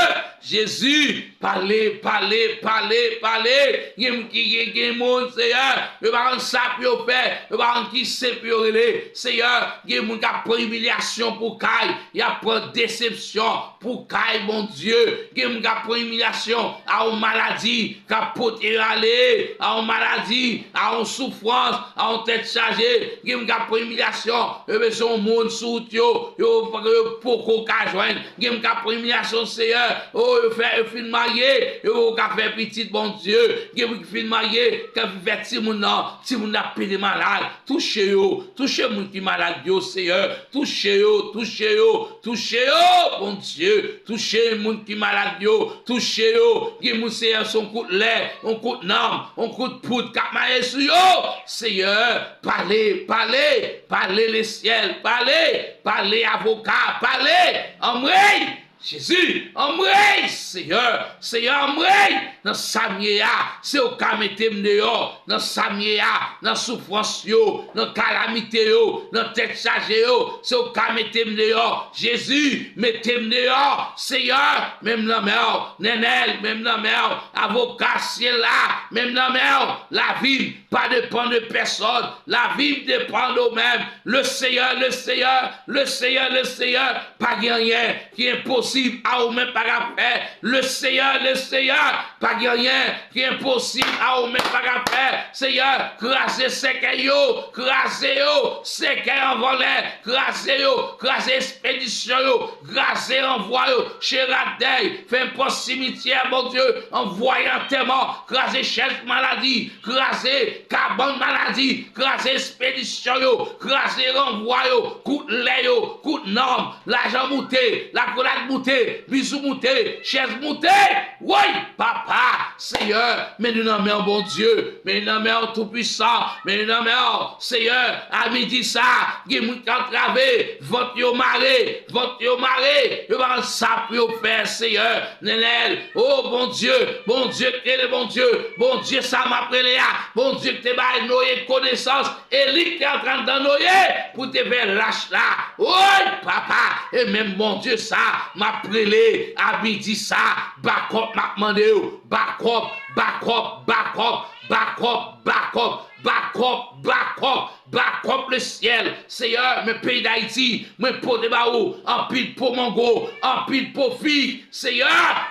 Jezi, pale, pale, pale, pale. Gen moun ki gen, gen moun, Seyè, yo pa konn sa pou yo fè, yo pa konn ki sen pou yo rele. Seyè, gen moun k ap pran imilyasyon pou kay, y ap pran desepsyon pou kay, Bondye. Gen moun k ap pran imilyasyon a yon maladi k ap pote yo ale, a yon maladi, a yon soufrans, a yon tèt chaje. Gen moun k ap pran imilyasyon, yo bezwen yon moun sou wout yo, yo, yo poko ka jwenn. Gen moun k ap pran imilyasyon, Seyè, o, yo fè, yo fin marye, yo poko ka fè pitit, Bondye. Gen moun ki fin marye, k ap fè timoun nan, timoun nan ap pete malad. Touche yo, touche moun ki malad yo, Seyè. Touche yo, touche yo, touche yo, Bondye. Touche moun ki malad yo, touche yo. Gen moun, Seyè, se yon kout lè, yon kout nanm, yon kout poud k ap mache sou yo. Seyè, pale, pale, pale lesyèl, pale, pale avoka, pale. Anmwey, Jezi, anmwey, Seyè, Seyè, anmwey. nan sa m ye a, se ou ka mete m deyò, nan sa m ye a, nan soufrans yo, nan kalamite yo, nan tèt chaje yo, se ou ka mete m deyò. Jezi, mete m deyò, Seyè, men m nan men w, Nènèl, men m nan men w, avoka syèl la, men m nan men w, lavi m pa depann de pèsòn, lavi m depann de w menm. Le Seyè, le Seyè, le Seyè, le Seyè, pa gen anyen ki enposib a ou menm pa ka fè. Le Seyè, le Seyè, pa gen anyen ki enposib a ou menm pa ka fè. Seyè, kraze sèkèy yo, kraze yo, sèkèy anvòlè, kraze yo, kraze espedisyon yo, kraze ranvwa yo, cheradèy, fè pòs simityè, Bondye, anvwaye antèman, kraze chèz maladi, kraze kabann maladi, kraze espedisyon yo, kraze ranvwa yo, kout lè yo, kout nòm, lajan moute, lakolad moute, bizou moute, chèz moute. Woy, papa, Seyè, men nou nan men w, Bondye, men nou nan men w, Toupwisan, men nou nan men w, Seyè, a midi sa, gen moun k antrave, vant yo mare, vant yo mare, yo pa konn sa pou yo fè, Seyè, Nènèl, o Bondye, Bondye k rele Bondye, Bondye sa m ap rele a, Bondye k te bay Noye konesans, e li k te antre anndan Noye pou te fè lach la. Woy, papa, e menm Bondye sa, m ap rele, a midi sa, bakòp m ap mande w, bakòp, bakòp, bakòp, bakòp, bakòp, bakòp, bakòp, bakòp, le syèl, Seyè, men peyi Dayiti, mwen pote ba ou anpil po mango, anpil po fig, Seyè,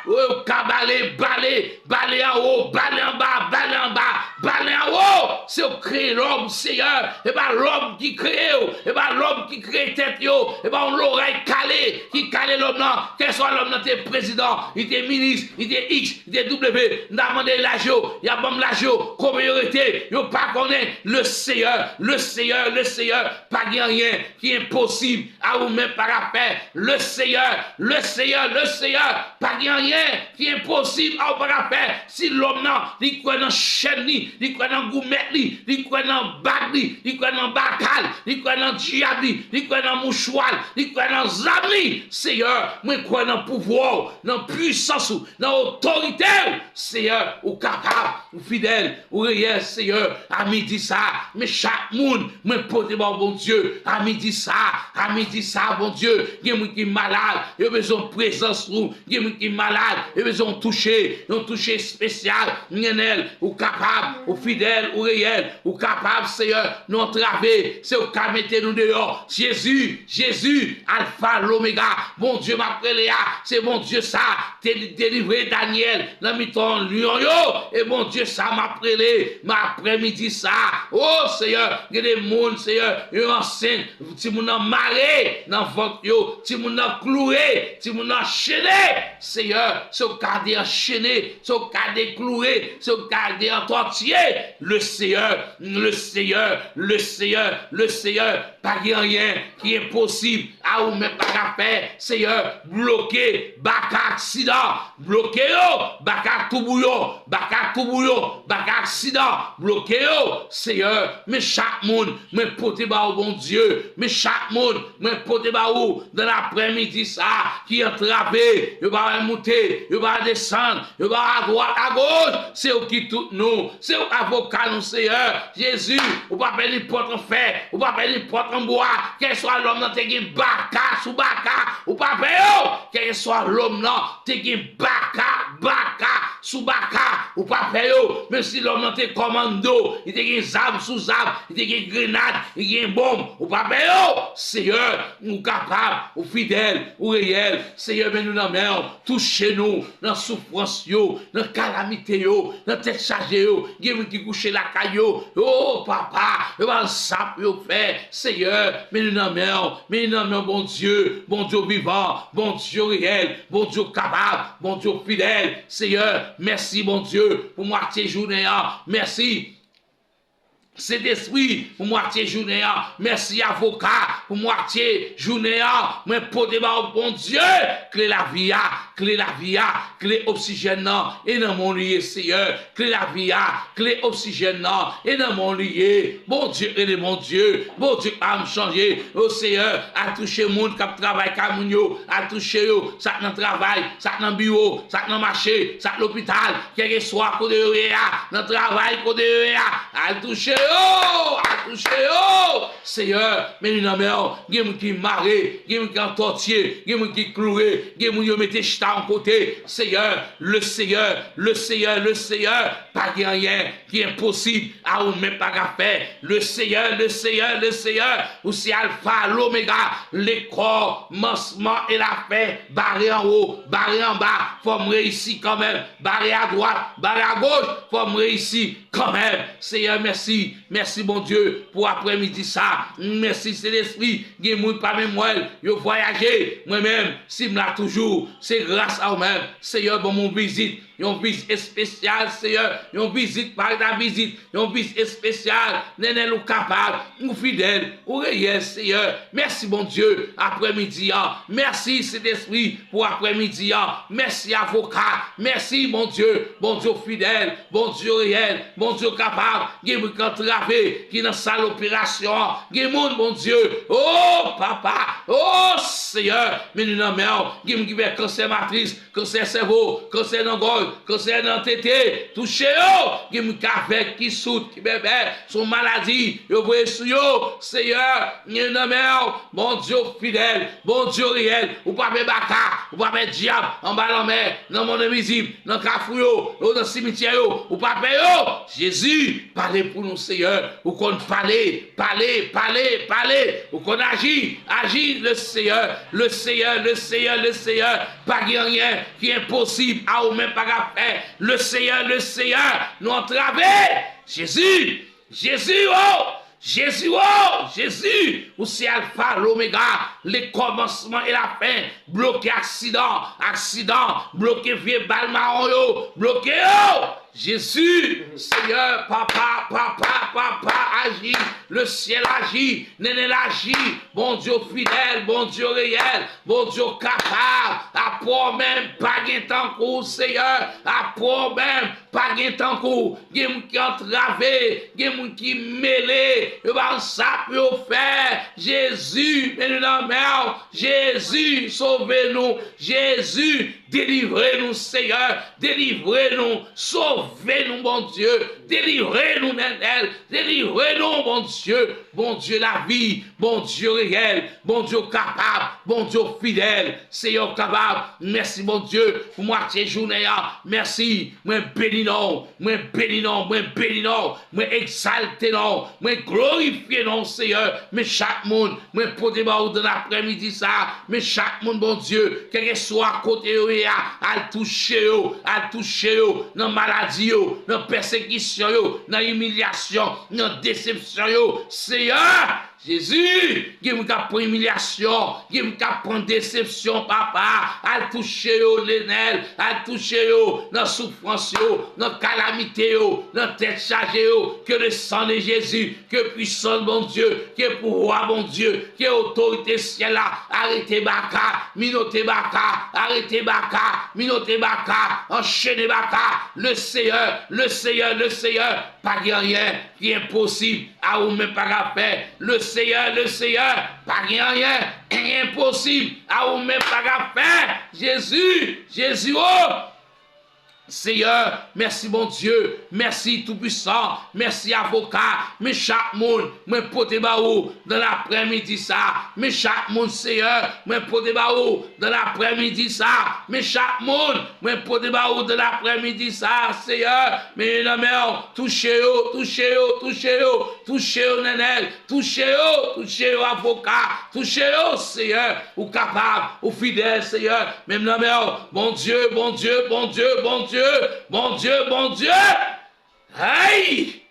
ou ka bale, bale, bale anwo, bale anba, bale anba, bale anwo. Se ou k kreye lòm, Seyè, e pa lòm ki kreye w, e pa lòm ki kreye tèt yo, e pa yon lorèy kale ki kale lòm nan, kèlswa lòm nan te prezidan, li te minis, li te X, li te W, m ta mande laj yo, y ap ban m laj yo, kote yo rete, yo pa konnen. Le Seyè, le Seyè, le Seyè, pa gen anyen ki enposib a ou menm pa ka fè. Le Seyè, le Seyè, le Seyè, pa gen anyen ki enposib a ou pa ka fè. Si lòm nan, li kwè nan chèn li, li kwè nan goumèt li, li kwè nan bag li, li kwè nan baka l, li kwè nan dyab li, li kwè nan mouchwa l, li kwè nan zam li, Seyè, mwen kwè nan pouvwa w, nan pwisans ou, nan otorite w, Seyè, ou kapab, ou fidèl, ou reyèl, Seyè, a midi sa, men chak moun, mwen pote ba w, Bondye, a midi sa, a midi sa, Bondye, gen moun ki malad, yo bezwen prezans ou, gen moun ki malad, yo bezwen yon touche, yon touche espesyal, Nènèl, ou kapab, ou fidèl, ou reyèl, ou kapab, Seyè, nou antrave, se ou ka mete nou deyò, Jezi, Jezi, Alfa, Lomega, Bondye m ap rele a, se Bondye sa, te delivre Danyèl nan mitan lyon yo, e Bondye sa m ap rele, m aprèmidi sa, o Seyè, gen de moun, Seyè, yo ansent, timoun nan mare nan vant yo, timoun nan kloure, timoun nan chene, Seyè, se ou ka de anchene, se ou ka de kloure, se ou ka de antòtiye, le Seyè, le Seyè, le Seyè, le Seyè, pa gen anyen ki enposib a ou menm pa ka fè, Seyè, bloke baka aksidan, bloke yo, baka toubouyon, baka toubouyon, baka aksidan, bloke yo, Seyè, men chak moun, mwen pote ba ou, Bondye, men chak moun, mwen pote ba ou, nan aprèmidi sa, ki antrave, yo pa wè moute, yo pa wè desann, yo pa wè adwat, agoch, se ou ki tout nou, se ou avoka nou, Seyè, Jezi, ou pa pè nenpòt anfè, ou pa pè nenpòt anbwa, kèlswa lòm nan te gen baka sou baka, ou pa pè yo, kèlswa lòm nan te gen baka, baka sou baka, ou pa pè yo, menm si lòm nan te kòmando, li te gen zam sou zam, li te gen grenad, li gen bonm, ou pa pè yo, Seyè, ou kapab, ou fidèl, ou reyèl, Seyè, men nou nan men w, touche nou, nan soufrans yo, nan kalamite yo, nan tèt chaje yo, gen moun ki kouche lakay yo, o papa, yo pa konn sa pou yo fè, Seyè, men nou nan men w, men nou nan men w, Bondye, Bondye vivan, Bondye reyèl, Bondye kapab, Bondye fidèl, Seyè, mèsi, Bondye, pou mwatye jounen an, mèsi, Sentespri, pou mwatye jounen an, mèsi, avoka, pou mwatye jounen an, mwen pote ba ou, Bondye, kle lavi a, kle lavi a, kle oksijèn nan, e nan men w li ye, Seyè, kle lavi a, kle oksijèn nan, e nan men w li ye, Bondye rele Bondye, Bondye pa janm chanje, o Seyè, al touche moun k ap travay kay moun yo, al touche yo, sa k nan travay, sa k nan biwo, sa k nan mache, sa k lopital, kèlkeswa kote yo ye a, nan travay kote yo ye a, al touche yo, al touche yo, Seyè, men li nan men w. Gen moun ki mare, gen moun ki antòtye, gen moun ki kloure, gen moun yo mete chita yon kote. Seyè, le Seyè, le Seyè, le Seyè, pa gen anyen ki enposib a ou menm pa ka fè. Le Seyè, le Seyè, le Seyè, ou se Alfa, Lomega, le kòmansman e lafen. Bare anwo, bare anba, fò m reyisi kanmenm. Bare adwat, bare agoch, fò m reyisi kanmenm. Seyè, mèsi. Mèsi, Bondye, pou aprèmidi sa. Mèsi, Sentespri. Gen moun pa menm wè l, yo vwayaje. Mwen menm, si m la toujou, se gras a ou menm. Seyè, ban m yon vizit, yon vizit espesyal, Seyè, yon vizit parèt a vizit, yon vizit espesyal. Nenel, ou kapab, ou fidèl, ou reyèl, Seyè. Mèsi, Bondye, aprèmidi a. Mèsi, Sentespri, pou aprèmidi a. Mèsi, avoka. Mèsi, Bondye. Bondye, ou fidèl. Bondye, ou reyèl. Bondye, ou kapab. Gen moun ki antrave, ki nan sal operasyon an. Gen moun, Bondye, o papa, o Seyè, men nou nan men w. Gen moun ki fè kansè matris, kansè sèvo, kansè nan gòj, kansè nan tete. Touche yo. Gen moun ki avèg, ki soud, ki bèbè. Se yon maladi yo voye sou yo. Seyè, men nou nan men w. Bondye, ou fidèl. Bondye, ou reyèl. Ou pa pè baka, ou pa pè dyab anba lanmè, nan mond envizib, nan kafou yo, yo nan simityè yo. Ou pa pè yo. Jezi, pale pou nou, Seyè. Ou konn pale, pale, pale, pale. Ou konn aji, aji, le Seyè, le Seyè, le Seyè, le Seyè. Pa gen anyen ki enposib a ou menm pa ka fè. Le Seyè, le Seyè, nou antrave. Jezi, Jezi, o! Jezi, o! Jezi, ou se Alfa, Lomega, le kòmansman e lafen. Bloke aksidan, aksidan, bloke vye bal mawon yo, bloke yo! Jezi, Seyè, papa, papa, papa, aji, le syèl aji, Nenel aji, Bondye fidèl, Bondye reyèl, Bondye kapab, apa w menm, pa gen tankou w, Seyè, apa w menm, pa gen tankou w, gen moun ki antrave, gen moun ki mele, yo pa konn sa pou yo fè, Jezi, men nou nan men w, Jezi, sove nou, Jezi, delivre nou, Seyè. Delivre nou. Sove nou, Bondye. Delivre nou, Nenel. Delivre nou, Bondye. Bondye lavi. Bondye reyèl. Bondye kapab. Bondye fidèl. Seyè, ou kapab. Mèsi, Bondye, pou mwatye jounen an. Mèsi. Mwen beni non w. Mwen beni non w. Mwen beni non w. Mwen egzalte non w. Mwen glorifye non w, Seyè. Men chak moun, mwen pote ba ou nan aprèmidi sa a. Men chak moun, Bondye, kèlkeswa kote yo ye a, al touche yo, al touche yo nan maladi yo, nan pèsekisyon yo, nan imilyasyon, nan desepsyon yo. Seyè, Jezi, gen moun k ap pran imilyasyon, gen moun k ap pran desepsyon, papa, al touche yo, Nenel, al touche yo nan soufrans yo, nan kalamite yo, nan tèt chaje yo, ke le sang de Jésus, ke pwisans Bondye, ke pouvwa Bondye, ke otorite syèl la, arete baka, minote baka, arete baka, minote baka, anchene baka, le Seyè, le Seyè, le Seyè, pa gen anyen ki enposib a ou menm pa ka fè, le Seyè, le Seyè, pa gen anyen ki enposib a ou menm pa ka fè, Jezi, Jezi o! Seyè, mèsi Bondye, mèsi Toupwisan, mèsi Avoka, men chak moun mwen pote ba ou nan laprèmidi sa, men chak moun Seyè, mwen pote ba ou nan laprèmidi sa, men chak moun mwen pote ba ou nan laprèmidi sa, Seyè, men yo nan men w, touche yo, touche yo, touche yo, touche yo Nenel, touche yo, touche yo Avoka, touche yo Seyè, ou kapab, ou fidèl Seyè, men m nan men w, Bondye, Bondye, Bondye, Bondye, Bondye, Bondye. Hey!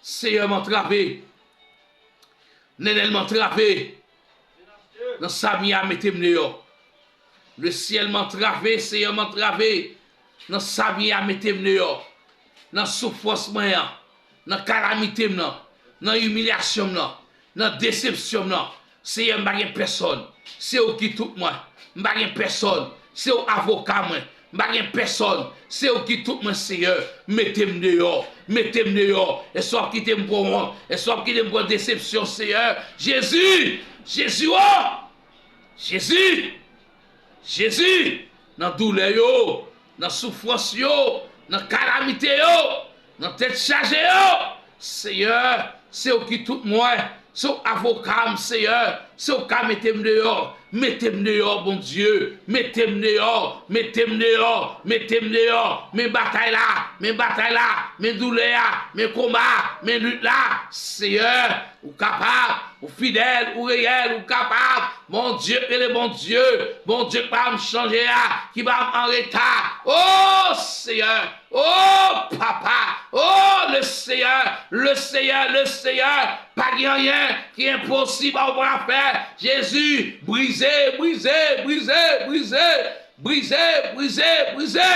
Seyè m antrave. Nenel m antrave. Nan sa m ye a mete m deyò. Le syèl m antrave, Seyè m antrave. Nan sa m ye a mete m deyò. Nan soufrans mwen an. Nan kalamite m nan. Nan imilyasyon m nan. Nan desepsyon m nan. Seyè, m pa gen pèsòn. Se ou ki tout mwen. M pa gen pèsòn. Se ou avoka mwen. M pa gen pèsòn. Se ou ki tout mwen, Seyè. Mete m deyò. Mete m deyò. Èske w ap kite m pran wont? Èske w ap kite m pran desepsyon, Seyè? Jezi! Jezi, o! Jezi! Jezi! Nan doulè yo, nan soufrans yo, nan kalamite yo, nan tèt chaje yo, Seyè, se ou ki tout mwen. Se ou avoka m, Seyè. Se ou ka mete m deyò. Mete m deyò, Bondye. Mete m deyò. Mete m deyò. Mete m deyò. Men batay la. Men batay la. Men doulè a. Men konba a. Men lit la. Seyè, ou kapab. Ou fidèl. Ou reyèl. Ou kapab. Bondye k rele Bondye. Bondye k pa janm chanje a. Ki pa janm an reta. O Seyè. Oh, papa! Oh, le Seyè! Le Seyè! Le Seyè! Pa gen anyen ki enposib a ou pa ka fè. Jezi, brize, brize, brize, brize, brize, brize, brize.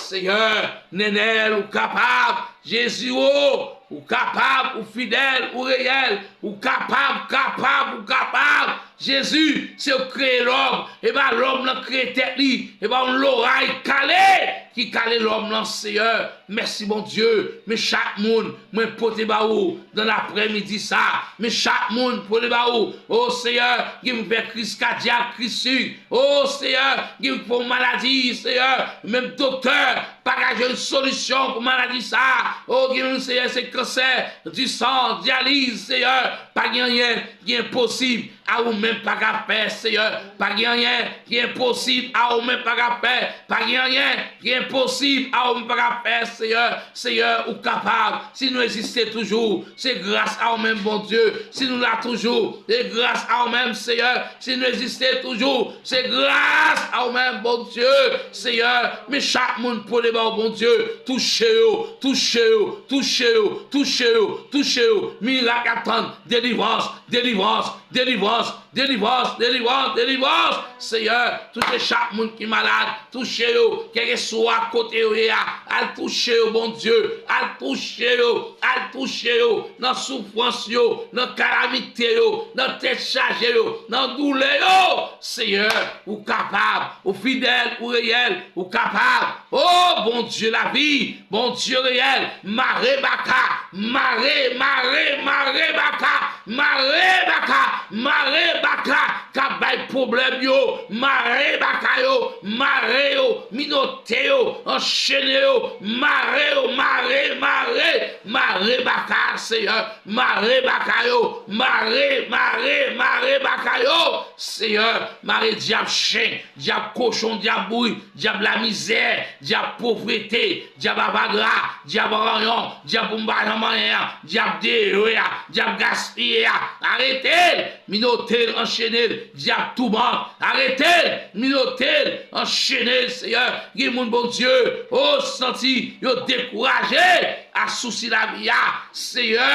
Seyè, Nenel, ou kapab. Jezi, o, ou kapab, ou fidèl, ou reyèl. Ou kapab, kapab, ou kapab. Jezi, se ou kreye lòm. E pa lòm nan kreye tèt li. E pa yon loray kale ki kale lòm nan, Seyè. Mèsi, Bondye. Men chak moun, mwen pote ba ou nan laprèmidi sa. Men chak moun, pote ba ou. O Seyè, gen moun fè kriz kadyak, kriz sik. O Seyè, gen moun fè yon maladi, Seyè. Menm doktè pa ka jwenn solisyon pou maladi sa. O, gen moun, Seyè, se kansè, di san, dyaliz, Seyè. Pa gen anyen ki enposib a ou menm pa ka fè, Seyè. Pa gen anyen ki enposib a ou menm pa ka fè. Pa gen anyen ki enposib a ou menm pa ka fè, Seyè. Seyè, ou kapab. Si nou egziste toujou, se gras a ou menm, Bondye. Si nou la toujou, se gras a ou menm, Seyè. Si nou egziste toujou, se gras a ou menm, Bondye. Seyè, men chak moun pote ba ou, Bondye. Touche yo, touche yo, touche yo, touche yo, touche yo. Mirak y ap tann, delivrans, delivrans, delivrans, delivrans, delivrans, delivrans. Seyè, touche chak moun ki malad, touche yo, kèlkeswa kote yo ye a, al touche yo, Bondye, al touche yo, al touche yo, nan soufrans yo, nan kalamite yo, nan tèt chaje yo, nan doulè yo. Seyè, ou kapab, ou fidèl, ou reyèl, ou kapab. O Bondye lavi, Bondye reyèl, mare baka, mare, mare, mare baka, mare baka, mare baka k ap bay pwoblèm yo, mare baka yo, mare yo, minote yo, anchene yo, mare yo, mare, mare, mare baka, Seyè, mare baka yo, mare, mare, mare baka yo, Seyè, mare dyab chen, dyab kochon, dyab bourik, dyab lamizè, dyab povrete, dyab avagra, dyab ranyon, dyab pou m pa janm anyen an, dyab deye a, dyab gaspiye a, arete l, minote l, anchene l, dyab toumant, arete l, minote l, anchene l, Seyè. Gen moun, Bondye, o, santi yo dekouraje a sousi lavi a, Seyè,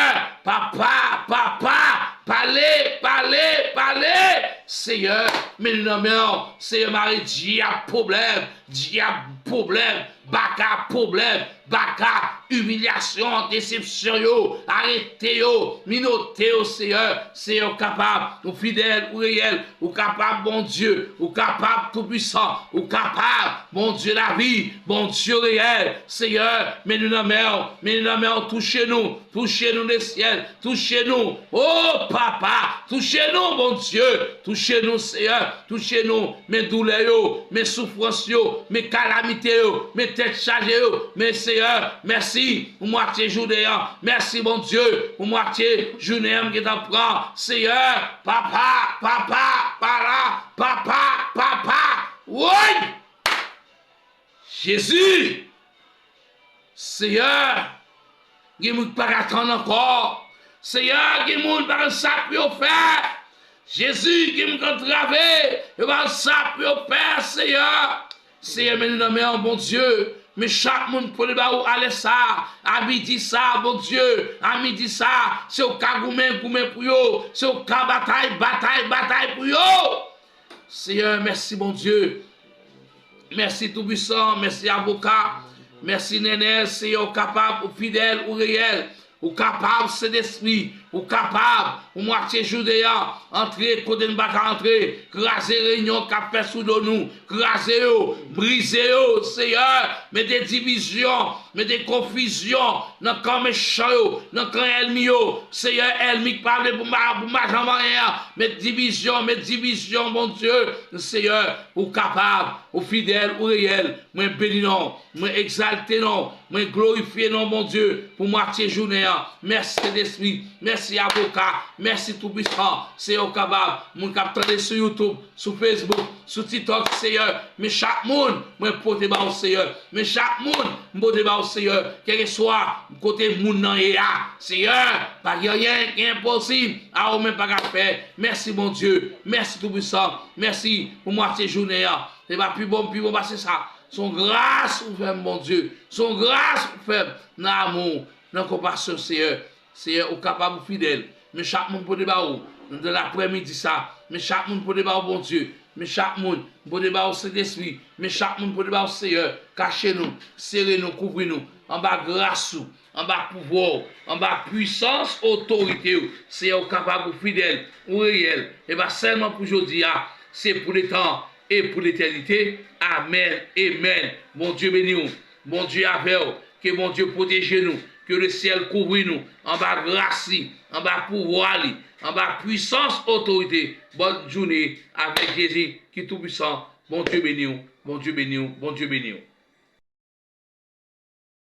papa, papa, pale, pale, pale, Seyè, men nou nan men w, Seyè, mare dyab pwoblèm, dyab pwoblèm, baka pwoblèm, baka imilyasyon, desepsyon yo, arete yo, minote yo, Seyè, Seyè, ou kapab, ou fidèl, ou reyèl, ou kapab, Bondye, ou kapab, Toupwisan, ou kapab, Bondye lavi, Bondye reyèl, Seyè, men nou nan men w, men nou nan men w, touche nou, touche nou, Lesyèl, touche nou, o papa, touche nou, Bondye, touche nou, Seyè, touche nou, men doulè yo, men soufrans yo, men kalamite yo, men tèt chaje yo, men Seyè, mèsi pou mwatye jounen an, mèsi, Bondye, pou mwatye jounen an m gentan pran, Seyè, papa, papa, papa, papa, papa, woy! Jezi! Seyè, gen moun ki pa ka tann ankò. Seyè, gen moun pa konn sa pou yo fè. Jezi, gen moun ki antrave, yo pa konn sa pou yo fè, Seyè. Seyè, men nou nan men w, Bondye. Men chak moun pote ba ou alè sa a, a midi sa a, Bondye. A midi sa a, se ou ka goumen, goumen pou yo. Se ou ka batay, batay, batay pou yo. Seyè, mèsi, Bondye. Mèsi Toupwisan, mèsi Avoka, mèsi Nènè, Seyè, ou kapab, ou fidèl, ou reyèl, ou kapab, Sentespri, Ou kapab, pou mwatye jounen an, antre kote n pa ka antre, kraze reyinyon k ap fèt sou do nou, kraze yo, brize yo, Seyè, mete divizyon, mete konfizyon nan kan mechan yo, nan kan ènmi yo, Seyè, ènmi k pa vle pou m pa, pou m pa janm anyen an, met divizyon, met divizyon, Bondye, Seyè, ou kapab, ou fidèl, ou reyèl, mwen beni non w, mwen egzalte non w, mwen glorifye non w, Bondye, pou mwatye jounen an. Mèsi, Sentespri. Mèsi, Avoka. Mèsi, Toupwisan. Seyè, ou kapab. Moun k ap tande sou YouTube, sou Facebook, sou TikTok, Seyè. Men chak moun, mwen pote ba w, Seyè. Men chak moun, m pote ba w, Seyè. Kèlkeswa kote moun nan ye a, Seyè. Pa gen anyen ki enposib a ou menm pa ka fè. Mèsi, Bondye. Mèsi, Toupwisan. Mèsi pou mwatye jounen an. Se pa pi bon, pi bon pase sa. Se yon gras ou fè m, Bondye. Se yon gras ou fè m nan amou w, nan konpasyon w, Seyè. Seyè, ou kapab, ou fidèl. Men chak moun pote ba ou nan laprèmidi sa. Men chak moun pote ba ou, Bondye. Men chak moun pote ba ou, Sentespri. Men chak moun pote ba ou, Seyè. Kache nou, sere nou, kouvri nou anba gras ou, anba pouvwa w, anba pwisans otorite w. Seyè, ou kapab, ou fidèl, ou reyèl. E pa sèlman pou jodi a, se pou letan e pou letènite. Amèn, amèn. Bondye beni w. Bondye avè w. Ke Bondye pwoteje nou. Ke lesyèl kouvri nou anba gras li, anba pouvwa li, anba pwisans otorite. Bòn jounen avèk Jezi ki toupwisan. Bondye beni w. Bondye beni w. Bondye beni w.